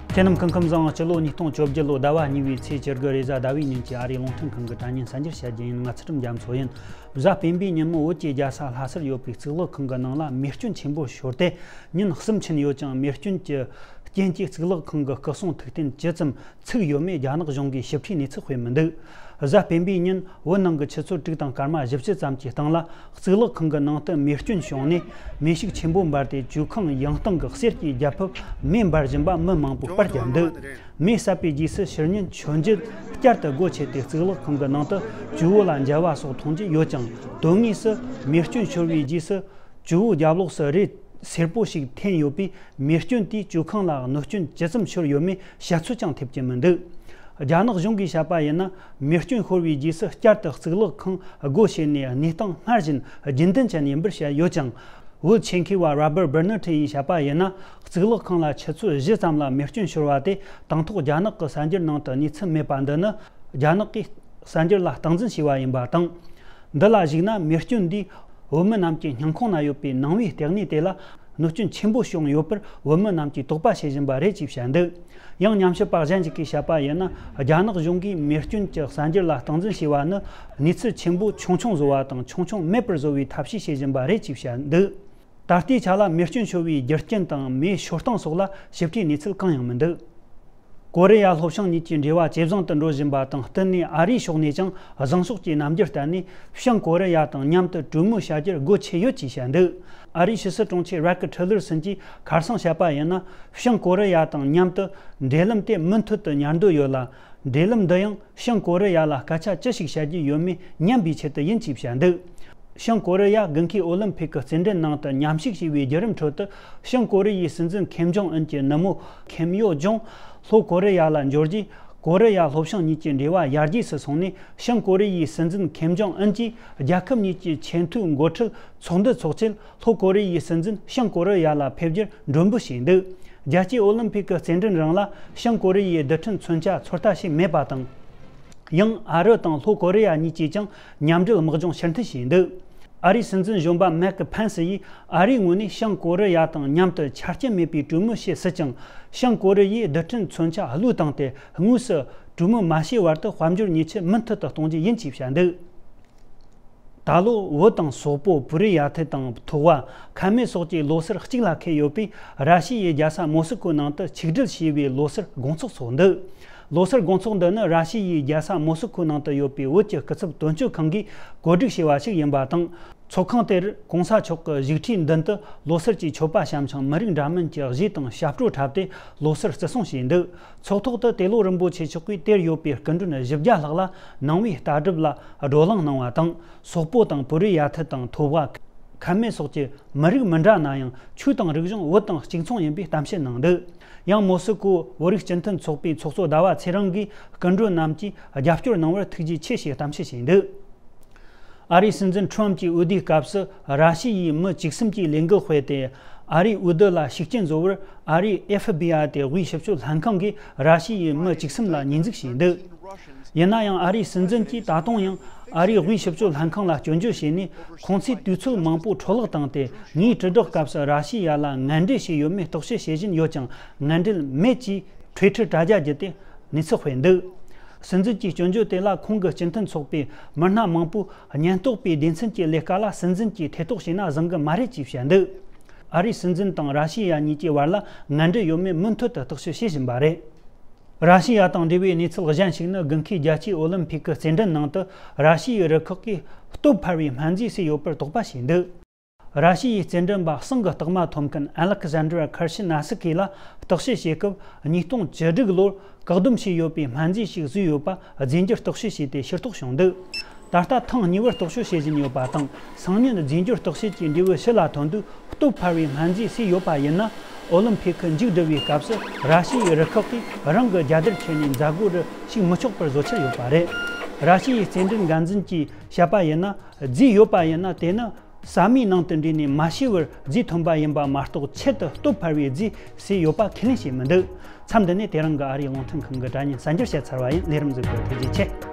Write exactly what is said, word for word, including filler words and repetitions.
ཁྱེད་རྣམས་སྐུ་ཁམས་བཟང་། སྤྱི་ལོ་ཉིས་སྟོང་བཅོ་བརྒྱད་ལོ་ཟླ་བ་གཉིས་པའི་ཚེས་བཅུ་དགུ་རེས་གཟའ་ཟླ་བའི་ཉིན་གྱི་ཨ་རིའི་རླུང་འཕྲིན་ཁང་གི་དྲ་བརྙན་གསར་འགྱུར་བཤད་རྒྱུ་ཡིན། ང་ཚུལ་ཁྲིམས་རྒྱ་མཚོ་ཡིན། གཟའ་སྤེན་པའི་ཉིན་མོ་བོད་ཀྱི་རྒྱལ་ས་ལྷ་སར་ཡོད་པའི་གཙུག་ལག་ཁང་གི་ནང་ལ་མེ་སྐྱོན་ཆེན་པོ་ཤོར་ཏེ་ཉིན་གསུམ་ཕྱིན་ཡོད་ཀྱང་། མེ་སྐྱོན་གྱི་རྐྱེན་གྱིས་གཙུག་ལག་ཁང་གི་སྐུ་སྲུང་ཐིག་སྟེང་ཇི་ཙམ་ཚིག་ཡོད་མེད་རྒྱ་ནག་གཞུང་གིས་ཞིབ་ཕྲའི་གནས་ཚུལ་སྤེལ་མི་འདུག་གཟའ་སྤེན་པའི་ཉིན་བོད་ནང་གི་ཆུ་ཚོད་དྲུག་དང་སྐར་མ་བཞི་བཅུ་ཙམ་གྱི་སྟེང་ལ། གཙུག་ལག་ཁང་གི་ནང་དུ་མེ་སྐྱོན་བྱུང་ནས། མེ་ཤུགས་ཆེན་པོ་འབར་ཏེ་ཇོ་ཁང་ཡང་སྟེང་གི་གསེར་གྱི་རྒྱ་ཕིབས་མེ་འབར་བཞིན་པ་མི་མང་པོས་པར་བརྒྱབ་འདུག་མེ་བསད་པའི་རྗེས་སུ་ཕྱི་ཉིན་ཆོས་མཇལ་བསྐྱར་དུ་སྒོ་ཕྱེ་སྟེ། གཙུག་ལག་ཁང་གི་ནང་དུ་ཇོ་བོ་ལ་མཇལ་བ་སོགས་མཐོང་རྒྱུ་ཡོད་ཀྱང་། དོན་དངོས་སུ་མེ་སྐྱོན་ཤོར་བའི་རྗེས་སུ། ཇོ་བོའི་རྒྱབ་ལོགས་སུ་རས་སེར་པོ་ཞིག་འཐེན་ཡོད་པས། མེ་སྐྱོན་དེས་ཇོ་ཁང་ལ་གནོད་སྐྱོན་ཇི་ཙམ་ཤོར་ཡོད་མེད་དཔྱད་ཚོད་ཀྱང་ཐེབས་ཀྱི་མི་འདུག་རྒྱ་ནག་གཞུང་གིས་བཤད་པ་ཡིན་ན། མེ་སྐྱོན་ཤོར་བའི་རྗེས་སུ་བསྐྱར་དུ་གཙུག་ལག་ཁང་སྒོ་ཕྱེ་ནས། གནས་སྟངས་སྔར་བཞིན་རྒྱུན་ལྡན་ཅན་ཡིན་པར་བཤད་ཡོད་ཀྱང་། བོད་ཆེད་མཁས་པ་Robert Bernard ཡིས་བཤད་པ་ཡིན་ན། གཙུག་ལག་ཁང་ལ་ཆུ་ཚོད་བཞི་ཙམ་ལ་མེ་སྐྱོན་ཤོར་བ་དེ། དང་ཐོག་རྒྱ་ནག་གི་གསར་འགྱུར་ནང་དུ་གནས་ཚུལ་མེད་པ་འདི་ནི། རྒྱ་ནག་གིས་གསར་འགྱུར་ལ་སྟངས་འཛིན་བྱས་པ་ཡིན་པ་དང་། འདི་ལ་གཞིགས་ན། མེ་སྐྱོན་འདིས་བོད་མི་རྣམས་ཀྱི་སྙིང་ཁོང་ན་ཡོད་པའི་ནང་པའི་ལྟེ་གནས་དེ་ལ་གནོད་སྐྱོན་ཆེན་པོ་བྱུང་ཡོད་པར་བོད་མི་རྣམས་ཀྱིས་དོགས་པ་བྱེད་བཞིན་པ་རེད་ཅེས་བཤད་འདུག་ཡང་ཉམས་ཞིབ་པ་གཞན་ཞིག་གིས་བཤད་པ་ཡིན་ན། རྒྱ་ནག་གཞུང་གིས་མེ་སྐྱོན་གྱི་གསར་འགྱུར་ལ་སྟངས་འཛིན་བྱས་པ་ནི། གནས་ཚུལ་ཆེན་པོ་ཆུང་ཆུང་བཟོ་བ་དང་། ཆུང་ཆུང་མེད་པར་བཟོ་བའི་ཐབས་ཤེས་བྱེད་བཞིན་པ་རེད་ཅེས་བཤད་འདུག་ད་ལྟའི་ཆ་ལ་མེ་སྐྱོན་ཤོར་བའི་རྒྱུ་རྐྱེན་དང་། མེ་ཤོར་སྟངས་སོགས་ལ་ཞིབ་ཕྲའི་གནས་ཚུལ་གང་ཡང་མི་འདུག་ཀོ་རི་ཡ་ལྷོ་བྱང་གཉིས་ཀྱི་འབྲེལ་བ་ཇེ་བཟང་དུ་འགྲོ་བཞིན་པ་དང་། བསྟུན་ནས་ཨ་རིའི་ཕྱོགས་ནས་ཀྱང་བཟང་ཕྱོགས་ཀྱི་རྣམ་འགྱུར་བསྟན་ནས། བྱང་ཀོ་རི་ཡ་དང་མཉམ་དུ་གྲོས་མོལ་བྱ་རྒྱུར་སྒོ་ཕྱེ་ཡོད་ཅེས་བཤད་འདུག་ཨ་རིའི་ཕྱི་སྲིད་དྲུང་ཆེ་རེག་ཊི་ལར་སན་གྱིས་ཁ་སང་བཤད་པ་ཡིན་ན། བྱང་ཀོ་རི་ཡ་དང་མཉམ་དུ་འབྲེལ་ལམ་དེ་མུ་མཐུད་དུ་ཉར་འདོད་ཡོད་ལ། འབྲེལ་ལམ་འདི་ཡང་བྱང་ཀོ་རི་ཡ་ལ་སྐད་ཆ་ཅི་ཞིག་བཤད་རྒྱུ་ཡོད་མེད་ཉན་པའི་ཆེད་དུ་ཡིན་ཅེས་བཤད་འདུག་བྱང་ཀོ་རི་ཡ་དགུན་ཁའི་ཨོ་ལིམ་ཕིག་གི་རྩེད་འགྲན་ནང་དུ་མཉམ་ཞུགས་བྱས་པའི་བརྒྱུད་རིམ་ཁྲོད་དུ། བྱང་ཀོ་རི་ཡའི་སྲིད་འཛིན་ཁེམ་ཇོང་ཨུན་གྱི་ནུ་མོ་ཁེམ་ཡོ་ཇོང་ལྷོ་ཀོ་རི་ཡ་ལ་འབྱོར་རྗེས། ཀོ་རི་ཡ་ལྷོ་བྱང་གཉིས་ཀྱི་འབྲེལ་བ་ཡར་རྒྱས་སུ་སོང་ནས། བྱང་ཀོ་རི་ཡའི་སྲིད་འཛིན་ཁེམ་ཇོང་ཨུན་གྱིས་རྒྱལ་ཁབ་གཉིས་ཀྱི་ཆེས་མཐོའི་འགོ་ཁྲིད་ཚོགས་འདུ་འཚོགས་ཆེད། ལྷོ་ཀོ་རི་ཡའི་སྲིད་འཛིན་བྱང་ཀོ་རི་ཡ་ལ་ཕེབས་རྒྱུར་མགྲོན་འབོད་བྱས་འདུག་རྒྱལ་སྤྱིའི་ཨོ་ལིམ་ཕིག་གི་རྩེད་འགྲན་རིང་ལ། བྱང་ཀོ་རི་ཡའི་རྡུལ་ཕྲན་མཚོན་ཆ་ཚོད་ལྟ་བྱས་མེད་པ་དང་། ཡང་ཨ་རི་དང་ལྷོ་ཀོ་རི་ཡ་གཉིས་ཀྱིས་ཀྱང་མཉམ་འབྲེལ་དམག་སྦྱོང་ཕྱིར་འཐེན་བྱས་འདུག་ཨ་རིའི་སྲིད་འཛིན་གཞོན་པ་མེག་ཕན་སི་ཡིས། ཨ་རིའི་ངོས་ནས་བྱང་ཀོ་རི་ཡ་དང་མཉམ་དུ་ཆ་རྐྱེན་མེད་པའི་གྲོས་མོལ་བྱེད་སྲིད་ཀྱང་། བྱང་ཀོ་རི་ཡས་རྡུལ་ཕྲན་མཚོན་ཆ་བློས་བཏང་སྟེ། དངོས་སུ་གྲོས་མོལ་མ་བྱས་བར་དུ་དཔལ་འབྱོར་ཉེས་ཆད་མུ་མཐུད་དུ་གཏོང་རྒྱུ་ཡིན་ཅེས་བཤད་འདུག་ད་ལོ་བོད་དང་སོག་པོ། བུ་རི་ཡ་ཐི་དང་ཐོ་བ། ཁ་མེ་སོགས་ཀྱི་ལོ་སར་གཅིག་ལ་འཁེལ་ཡོད་པས། ར་ཤི་ཡའི་རྒྱལ་ས་མོ་སི་ཁོའི་ནང་དུ་ཆིག་སྒྲིལ་བྱས་པའི་ལོ་སར་དགོང་ཚོགས་འཚོགས་འདུག་ལོ་སར་དགོང་ཚོགས་འདི་ནི་ར་ཤི་ཡའི་རྒྱལ་ས་མོ་སི་ཁོའི་ནང་དུ་ཡོད་པའི་བོད་ཀྱི་སྐུ་ཚབ་དོན་གཅོད་ཁང་གིས་གོ་སྒྲིག་བྱས་པ་ཞིག་ཡིན་པ་དང་། ཚོགས་ཁང་དེར་གོང་ས་མཆོག་གི་བཞུགས་ཁྲིའི་མདུན་དུ་ལོ་སར་གྱི་མཆོད་པ་བཤམས་ཤིང་། མི་རིགས་འདྲ་མིན་གྱི་གཞས་དང་ཞབས་བྲོ་འཁྲབ་སྟེ་ལོ་སར་བརྩི་སྲུང་བྱས་འདུག་ཚོགས་ཐོག་ཏུ་ཏེ་ལོ་རིན་པོ་ཆེ་མཆོག་གིས་དེར་ཡོད་པའི་སྐུ་མགྲོན་བཞི་བརྒྱ་ལྷག་ལ་ནང་པའི་ལྟ་གྲུབ་ལ་བགྲོ་གླེང་གནང་བ་དང་། སོག་པོ་དང་བུ་རི་ཡ་ཐི་དང་ཐོ་བ། ཁ་མེ་སོགས་ཀྱི་མི་རིགས་མི་འདྲ་ན་ཡང་། ཆོས་དང་རིག་གཞུང་བོད་དང་གཅིག་མཚུངས་ཡིན་པའི་གཏམ་བཤད་གནང་འདུག་ཡང་མོ་སི་ཀོ་བོད་རིགས་སྤྱི་མཐུན་ཚོགས་པའི་ཚོགས་གཙོ་ཟླ་བ་ཚེ་རིང་གིས་སྐུ་མགྲོན་རྣམས་ཀྱིས་རྒྱབ་སྐྱོར་གནང་བར་ཐུགས་རྗེ་ཆེ་ཞེས་གཏམ་བཤད་བྱས་འདུག་ཨ་རིའི་སྲིད་འཛིན་ཁྲོམ་གྱི་འོས་བསྡུའི་སྐབས་སུ། ར་ཤི་ཡའི་མི་བཅུ་གསུམ་གྱིས་ལས་འགུལ་སྤེལ་ཏེ། ཨ་རིའི་འོས་བསྡུ་ལ་ཤུགས་རྐྱེན་བཟོ་བར། ཨ་རིའི་ཨེཕ་བི་ཨའི་དེ་དབུས་ཞིབ་དཔྱོད་ལྷན་ཁང་གིས་ར་ཤི་ཡའི་མི་བཅུ་གསུམ་ལ་ཉེས་འཛུགས་བྱས་འདུག་ཡིན་ན་ཡང་། ཨ་རིའི་སྲིད་འཛིན་གྱིས་ད་དུང་ཡང་ཨ་རིའི་དབུས་ཞིབ་དཔྱོད་ལྷན་ཁང་ལ་སྐྱོན་བརྗོད་བྱས་ནས། ཁོང་ཚོས་དུས་ཚོད་མང་པོ་འཕྲོ་བརླག་བཏང་སྟེ། ངའི་དྲིལ་བསྒྲགས་སྐབས་སུ་ར་ཤི་ཡ་ལ་ངན་འབྲེལ་བྱས་ཡོད་མེད་རྟོག་དཔྱོད་བྱེད་བཞིན་ཡོད་ཀྱང་། ངན་འབྲེལ་མེད་ཅེས་ཊུའི་ཊར་དྲ་རྒྱ་བརྒྱུད་དེ་གནས་ཚུལ་སྤེལ་འདུག་སྲིད་འཛིན་གྱི་སྐྱོན་བརྗོད་དེ་ལ་ཁོང་གི་སྤྱི་མཐུན་ཚོགས་པའི་མི་སྣ་མང་པོས་ཉེན་རྟོག་པའི་སྡེ་ཚན་གྱི་ལས་ཀ་ལ་སྲིད་འཛིན་གྱིས་ཐེ་གཏོགས་བྱས་ན་བཟང་གི་མ་རེད་ཅེས་བཤད་འདུག་ཨ་རིའི་སྲིད་འཛིན་དང་ར་ཤི་ཡ་གཉིས་ཀྱི་བར་ལ་ངན་འབྲེལ་ཡོད་མེད་མུ་མཐུད་དུ་རྟོག་དཔྱོད་བྱེད་བཞིན་པ་རེད། ར་ཤི་ཡ་དང་འབྲེལ་བའི་གནས་ཚུལ་གཞན་ཞིག་ནི། དགུན་ཁའི་རྒྱལ་སྤྱིའི་ཨོ་ལིམ་ཕིག་གི་རྩེད་འགྲན་ནང་དུ་ར་ཤི་ཡའི་རུ་ཁག་གིས་སྟོབས་འཕར་བའི་སྨན་རྫས་བཟས་ཡོད་པར་དོགས་པ་བྱས་འདུག་ར་ཤི་ཡའི་རྩེད་འགྲན་པ་ཟངས་ཀྱི་རྟགས་མ་ཐོབ་མཁན་ཨ་ལེག་ཟན་དྲ་ཁར་ཤི་ན་སི་ཀི་ལ་བརྟག་དཔྱད་བྱེད་སྐབས། ཉིས་སྟོང་བཅུ་དྲུག་ལོར་བཀག་སྡོམ་བྱས་ཡོད་པའི་སྨན་རྫས་ཤིག་བཟོས་ཡོད་པ་རྫས་འགྱུར་བརྟག་དཔྱད་བྱས་ཏེ་ཕྱིར་རྟོག་བྱུང་འདུག་ད་ལྟ་ཐེངས་གཉིས་པར་རྟོག་དཔྱོད་བྱེད་བཞིན་ཡོད་པ་དང་། སང་ཉིན་རྫས་འགྱུར་བརྟག་དཔྱད་ཀྱི་འབྲས་བུ་ཕྱི་ལ་ཐོན་དུས། སྟོབས་འཕར་བའི་སྨན་རྫས་བཟས་ཡོད་པ་ཡིན་ན། ཨོ་ལིམ་ཕིག་གི་མཇུག་བསྒྲིལ་བའི་སྐབས་སུ་ར་ཤི་ཡའི་རུ་ཁག་གིས་རང་གི་རྒྱལ་དར་ཁྱེར་ནས་མཛད་སྒོ་རུ་ཞུགས་མི་ཆོག་པར་བཟོ་འཆར་ཡོད་པ་རེད། ར་ཤི་ཡའི་རྩེད་འགྲན་འགན་འཛིན་གྱིས་བཤད་པ་ཡིན་ན། རྫས་ཡོད་པ་ཡིན་ན། དེ་ནི་ཟ་མའི་ནང་དུ་འདྲེས་ནས་མ་ཤེས་པར་རྫས་ཐོན་པ་ཡིན་པ་མ་གཏོགས། ཆེད་དུ་སྟོབས་འཕར་བའི་རྫས་བཟས་ཡོད་པ་ཁས་ལེན་བྱས་མི་འདུག་མཚམས་འདི་ནས་དེ་རིང་གི་ཨ་རིའི་རླུང་འཕྲིན་ཁང་གི་དྲ་བརྙན་གསར་འགྱུར་བཤད་ཚར་བ་ཡིན། ལས་རིམ་གཟིགས་པར་ཐུགས་རྗེ་ཆེ།